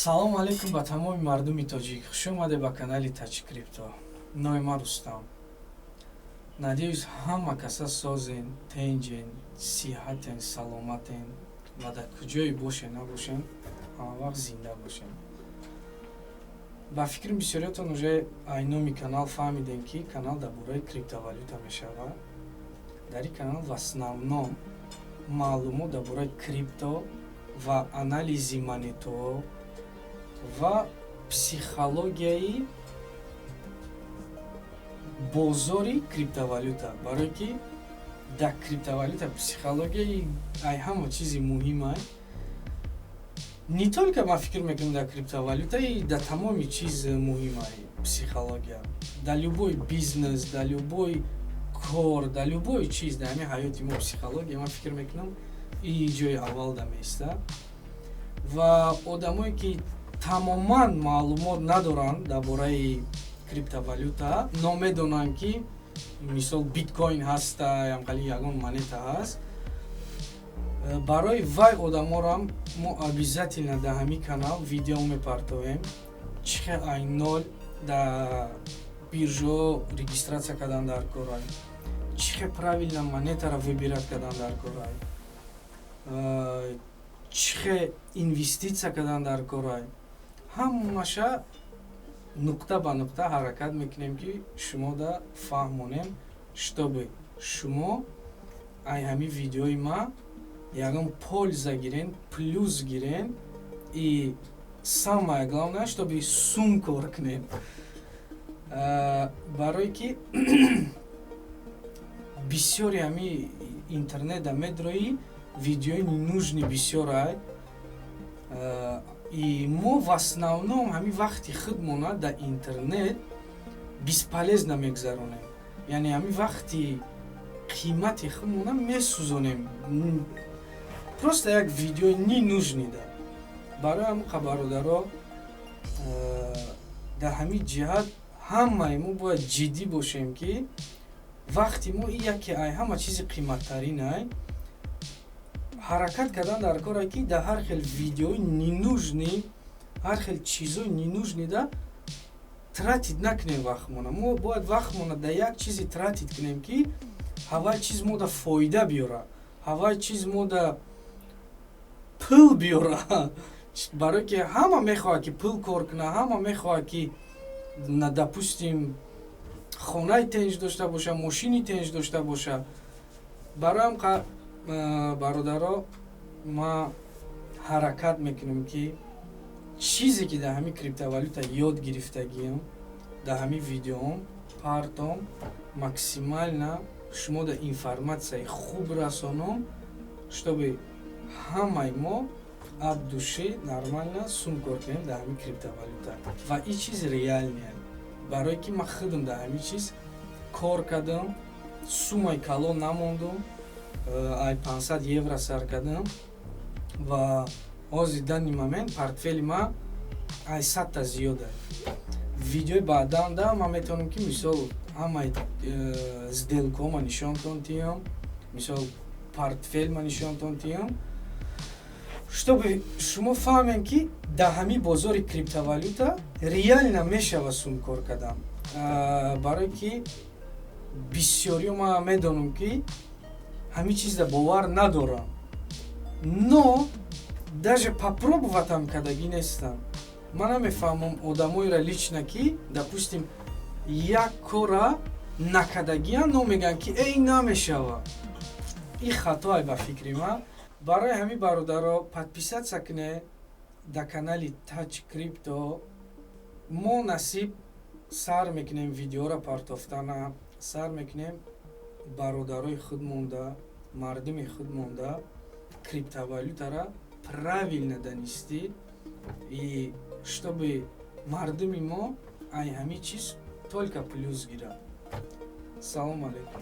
Салому алейкум ба тамоми мардуми тоҷик. Хушомаде ба канали Таҷ Крипто. Номи ман Рустам. Надеюсь, ҳама каса созен, тенҷен, сиҳатен, саломатен ва дар куҷое бошен набошен, ҳамавақт зинда бошен. Ба фикрам, бисёриятон уже ай номи канал фаҳмидем, ки канал дар бораи криптовалюта мешавад. Дар ин канал в основном маълумот дар бораи крипто ва анализи монетаҳо ва психологияи бозори криптовалюта, барое ки дар криптовалюта психологияи ай ҳама чизи муҳимай. Не только, ман фикр мекунам, дар криптовалюта, и дар тамоми чиз муҳимай психология. Дар любой бизнес, дар любой кор, дар любой чиз дар ҳамин ҳаёти мо психология, ман фикр мекунам, и ҷои аввал да меиста. Ва одамое ки тамоман маълумот надоранд дар бораи криптовалюта, номедонанд, ки мисол биткоин ҳаста, ямқали ягон монета ҳаст, барои вай одаморам мо обязательно дар ҳамин канал видео мепартовем, чӣ хел ай ноль дар биржаҳо регистрация кардан дар корай, чӣ хел правильно монетаро выбирать кардан дар корай, чӣ хел инвеститсия кардан дар корай. Ҳамаша нуқта ба нуқта ҳаракат мекунем, ки шумода фаҳмонем, чтобы шумо ай ҳамин видеои ма ягон польза гирен, плюс гирен и, самое главное, чтобы сум кор кунем, барое ки бисёри ҳами интернета медроӣ, видеои ненужный бисёрай. И мо в основном ҳамин вақти худмона дар интернет бесполезно мегзаронем, яъне ҳамин вақти қимати худмона месӯзонем просто як видеои ненужный да. Барои ҳамин, бародаро, дар ҳамин ҷиҳат ҳамаи мо бояд ҷиддӣ бошем, ки вақти мо и яке ай ҳама чизи қиматтаринай. Ҳаракат кардан дар коре ки дар ҳар хел видеои ненужный, ҳар хел чизои ненужный да тратить накунем вақтмона. Мо бояд вақтмона дар як чизе тратить кунем, ки ҳавай чиз мода фоида биёра, ҳавай чиз мода пул биёра, барое ки ҳама мехоҳад, ки пул кор куна, ҳама мехоҳад, ки, допустим, хонаи тенҷ дошта боша, мошини тенҷ дошта боша. Бароям, бародаро, ма ҳаракат мекунем, ки чизе ки дар ҳамин криптовалюта ёд гирифтагиам, дар ҳамин видеоам партом, максимально шумо дар информатсияи хуб расонам, чтобы ҳамаи мо от души нормально сум кор кунем дар ҳамин криптовалюта. Ва ин чиз реальный, барое ки ман худам дар ҳамин чиз кор кардам, суммаи калон намондум, ай 500 евро сар кардам ва ҳозир, данный момент, портфели ма ай 100-та зиёда. Видеои баъданда ман метавонам, ки мисол ҳамаи сделкаҳома нишонтон тиём, мисол портфелма нишонтон тиём, чтобы шумо фаҳмем, ки дар ҳамин бозори криптовалюта реально мешава сум кор кардан, барое ки бисёриё, ман медонам, ки ҳамин чизда бовар надорам, но даже попробовать ам кардагӣ нестам. Ман намефаҳмам одамоеро лично, ки, допустим, як кора накардагиам, но мегӯянд, ки эй, намешава. Ин хатоай ба фикри ман. Барои ҳамин, бародаро, подписаться кунед дар канали Таҷ Крипто. Мо насиб сар мекунем видеоро партофтана, сар мекунем бародарои худ монда, мардуми худ монда криптовалютара правильно донести и чтобы мардуми мо ай ҳамин чиз только плюс гирад. Салому алейкум.